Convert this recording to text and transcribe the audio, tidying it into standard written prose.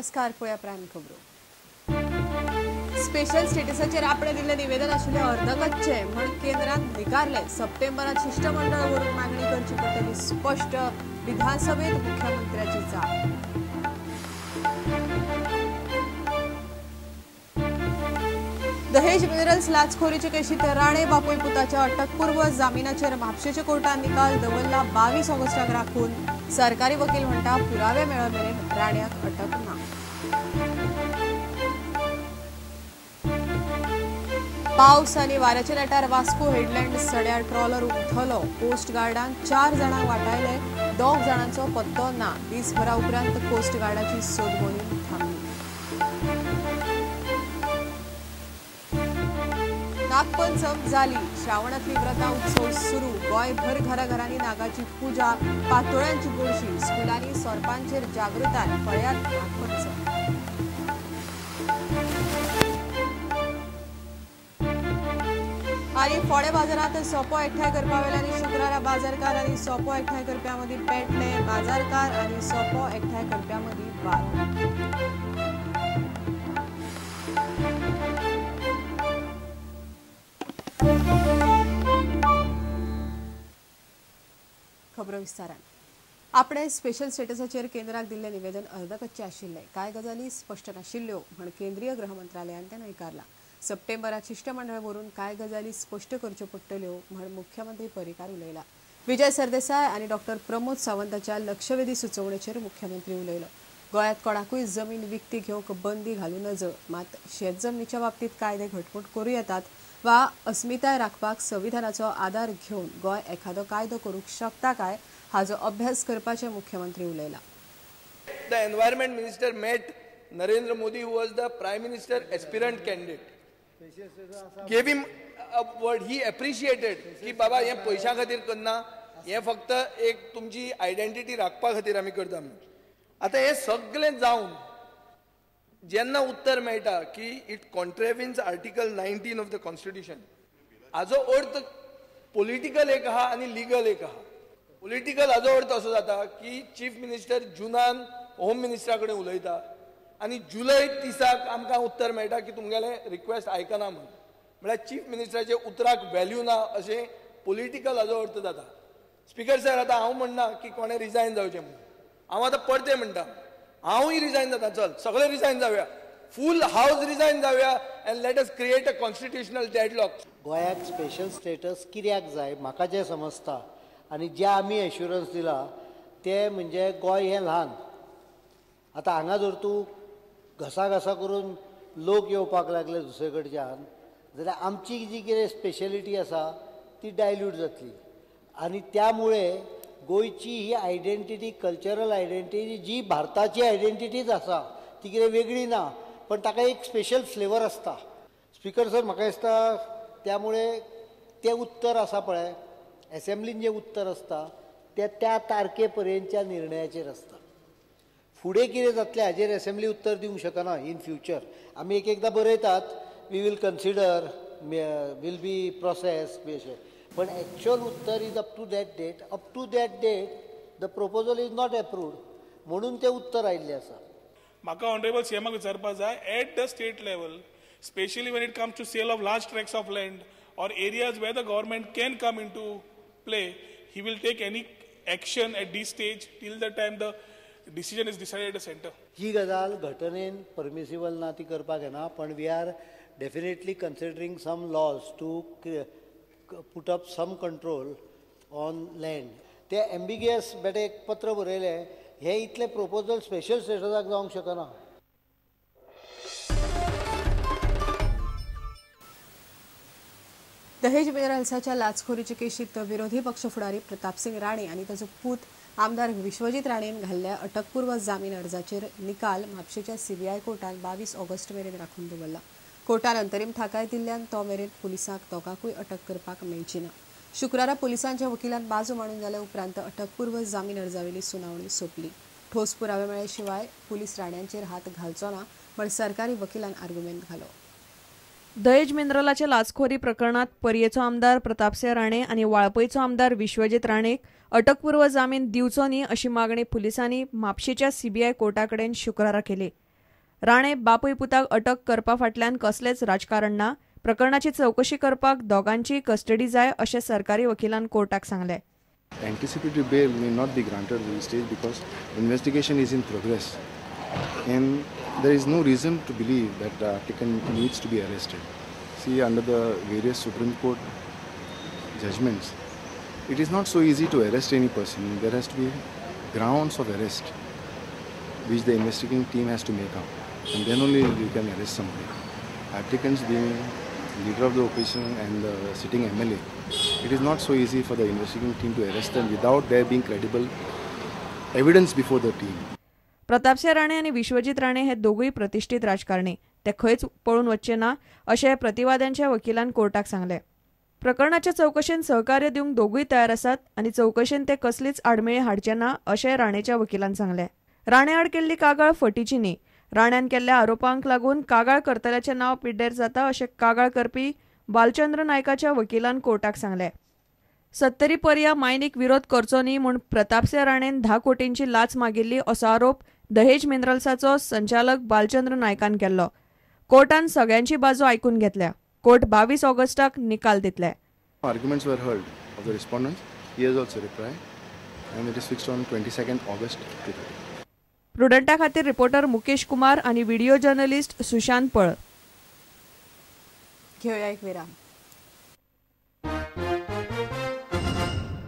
नमस्कार. पळया प्राईम खबरो. स्पेशल स्टेटसाचेर आपणे दिल्लें निवेदन आशिल्लें अर्दकच्चें म्हण केंद्रान न्हिकारलें. सप्टेंबरात शिश्टमंडळ व्हरून मागणी करची पडटली स्पश्ट. विधानसभेत मुख्यमंत्र्याची जाप. दहेज मिनरल्स लाचखोरीचे केशीत राणे बापूय पुताच्या अटकपूर्व जामिनाचेर म्हापशेच्या कोर्टान निकाल दवरला 22 ऑगस्टाक राखून. सरकारी वकील म्हणटा पुरावे मेळ मेरेन राण्याक अटक ना. पावस आनी वाऱ्याच्या नेटार वास्को हेडलँड सड्यार ट्रॉलर उमथलो. कोस्ट गार्डान 4 जाणांक वाटायले, 2 जाणांचो पत्तो ना. दिसभरा उपरांत कोस्ट गार्डाची सोद मोहीम थांबली. नागपंचम झाली. श्रावणातली व्रता उत्सव सुरू. गोंयभर घराघरांनी नागाची पूजा, पातोळ्यांची गोडशी, स्कुलांनी सोरपांचेर जागृताय. पळयात नागपंचम. आनी फोंडें बाजारांत सोपो एकठांय करपा वेल्यान शुक्रारा बाजारकार आनी सोपो एकठांय करप्यां मदीं पेटले. बाजारकार आनी सोपो एकठांय करप्यां मदीं वाद. खबरो विस्तारान. आपणे स्पेशल स्टेटसाचेर केंद्राक दिल्लें निवेदन अर्दकच्चें आशिल्लें, कांय गजाली स्पश्ट नाशिल्ल्यो म्हण केंद्रीय गृह मंत्रालयान तें न्हयकारलां. सप्टेंबरात शिश्टमंडळ व्हरून कांय गजाली स्पश्ट करच्यो पडटल्यो म्हण मुख्यमंत्री पर्रीकार उलयला. विजय सरदेसाय आनी डॉक्टर प्रमोद सावंताच्या लक्षवेधी सुचोवणेचेर मुख्यमंत्री उलयलो. गोंयांत कोणाकूय जमीन विकती घेवंक बंदी घालूं नज, मात शेत जमनीच्या बाबतींत कायदे घटमूट करूं येतात वा अस्मिताय राखपाक संविधानाचो आदार घेवन गोंय एखादो कायदो करूंक शकता काय हाजो अभ्यास करपाचें मुख्यमंत्री उलयला. The environment minister met Narendra Modi, who was the prime minister aspirant candidate. Gave him a word, he appreciated की बाबा हे पैशा खातीर करना, हे फक्त एक तुमची आयडेंटिटी राखपा खातीर आमी करता. आतां हे सगळें जावन जेन्ना उत्तर मेळटा की it contravenes article 19 of the constitution, हाजो अर्थ पॉलिटिकल एक आहा आनी लिगल एक आहा. पॉलिटिकल हाजो अर्थ असो जाता की चीफ मिनिस्टर जुनान होम मिनिस्टरा कडेन उलयता आनी जुलय 30 आमकां उत्तर मेळटा की तुमगेलें रिक्वेस्ट आयकना म्हूण. म्हळ्यार चीफ मिनिस्टराचे उतराक व्हॅल्यू ना अशें पॉलिटिकल हाजो अर्थ जाता. स्पीकर सर, आतां हांव म्हणना की कोणें रिजायन जावचें म्हूण, हांव आतां परतें म्हणटा, हांवूय रिजायन जाता, चल सगळे रिजायन जावया, फूल हावज रिजायन जावया and let us create a constitutional deadlock. गोंयाक स्पेशल स्टेटस कित्याक जाय म्हाका जें समजता आनी जें आमी एश्युरन्स दिला तें म्हणजे गोंय हें ल्हान. आतां हांगा जर तूं घसाघसा करून लोक येवपाक लागले दुसरे कडच्यान जाल्यार आमची जी कितें स्पेशलिटी आसा ती डायल्यूट जातली आनी त्यामुळे गोंयची ही आयडेंटिटी, कल्चरल आयडेंटिटी जी भारताची आयडेंटिटीच आसा ती कितें वेगळी ना, पण ताका एक स्पेशल फ्लेवर आसता. स्पीकर सर, म्हाका दिसता त्यामुळे तें उत्तर आसा पळय एसेंब्लीन जें उत्तर आसता तें त्या तारखे पर्यंतच्या निर्णयाचेर आसता. फुडें कितें जातलें हाजेर एसेंब्ली उत्तर दिवंक शकना. इन फ्युचर आमी एक एकदां बरयतात we will consider, will be process बी अशें, पण एक्चुअल उत्तर is up to that date. Up to that date the proposal is not approved म्हणून तें उत्तर आयिल्लें आसा. म्हाका ऑनरेबल सीएमाक विचारपाक जाय, at the state level specially when it comes to sale of large tracts of land or areas where the government can come into play, he will take any action at this stage till the time the decision is decided at the centre. ही गजाल घटनेन permissible ना, ती करपाक येना, पण we are definitely considering some laws to put up some control on land. ते ambiguous बेटे एक पत्र बरयलें, हे इतले प्रपोजल स्पेशल स्टेटसाक जावंक शकना. दहेज मिनरल्साच्या लाचखोरीचे केशीत विरोधी पक्ष फुडारी प्रतापसिंग राणे आनी ताचो पूत आमदार विश्वजीत राणेन घाल्ल्या अटकपूर्व जामीन अर्जाचेर निकाल म्हापशेच्या सीबीआय कोर्टान 22 ऑगस्ट मेरेन राखून दवरला. कोर्टान अंतरीम थाकाय दिल्ल्यान तो मेरेन पुलिसांक दोगांकूय अटक करपाक मेळची ना. शुक्रारा पुलिसांच्या वकिलान बाजू मांडून जाल्या उपरांत अटकपूर्व जामीन अर्जावेली सुनावणी सोंपली. ठोस पुरावे मेळ्ळे शिवाय पुलीस राण्यांचेर हात घालचो ना म्हण सरकारी वकिलान आर्ग्युमेंट घालो. दहेज मिनरलाच्या लाचखोरी प्रकरणात पर्येचो आमदार प्रतापसिंह राणे आनी वाळपयचो आमदार विश्वजीत राणेक अटकपूर्व जामीन दिवचो न्ही अशी मागणी पुलिसांनी म्हापशेच्या सीबीआय कोर्टा कडेन शुक्रारा केली. राणे बापूय पुताक अटक करपा फाटल्यान कसलेच राजकारण ना, प्रकरणाची चवकशी करपाक दोगांची कस्टडी जाय अशें सरकारी वकिलान कोर्टाक सांगलें. Anticipatory bail may not be granted at this stage because investigation is in progress and there is no reason to believe that the applicant needs to be arrested. See, under the various Supreme Court judgments, it is not so easy to arrest any person. There has to be grounds of arrest which the investigating team has to make out, and then only you can arrest somebody. Applicants being leader of the opposition and the sitting MLA, it is not so easy for the investigating team to arrest them without there being credible evidence before the team. Pratapsingh Rane आनी विश्वजीत राणे हे दोगूय प्रतिष्ठित राजकारणी, ते खंयच पळून वचचे ना अशें प्रतिवाद्यांच्या वकिलान कोर्टाक सांगलें. प्रकरणाच्या चवकशेन सहकार्य दिवंक दोगूय तयार आसात आनी चवकशेन ते कसलीच आडमेळी हाडचे ना अशें राणेच्या वकिलान सांगलें. राणे आड केल्ली कागाळ फटीची न्ही, राण्यान केल्ल्या आरोपांक लागून कागाळ करतल्याचें नांव पिड्ड्यार जाता अशें कागाळ करपी बालचंद्र नायकाच्या वकिलान कोर्टाक सांगलें. सत्तरी पर्या मायनीक विरोध करचो न्ही म्हूण प्रतापसिंह राणेन 10 कोटींची लाच मागिल्ली असो आरोप दहेज मिनरल्साचो संचालक बालचंद्र नायकान केल्लो. कोर्टान सगळ्यांची बाजू आयकून घेतल्या. कोर्ट 22 ऑगस्टाक निकाल दितले. Arguments were heard of the respondents. He has also replied and it is fixed on 22nd August 2013. प्रुडंटा खातीर रिपोर्टर मुकेश कुमार आणि व्हिडिओ जर्नलिस्ट सुशांत पळ. घेऊया एक विराम.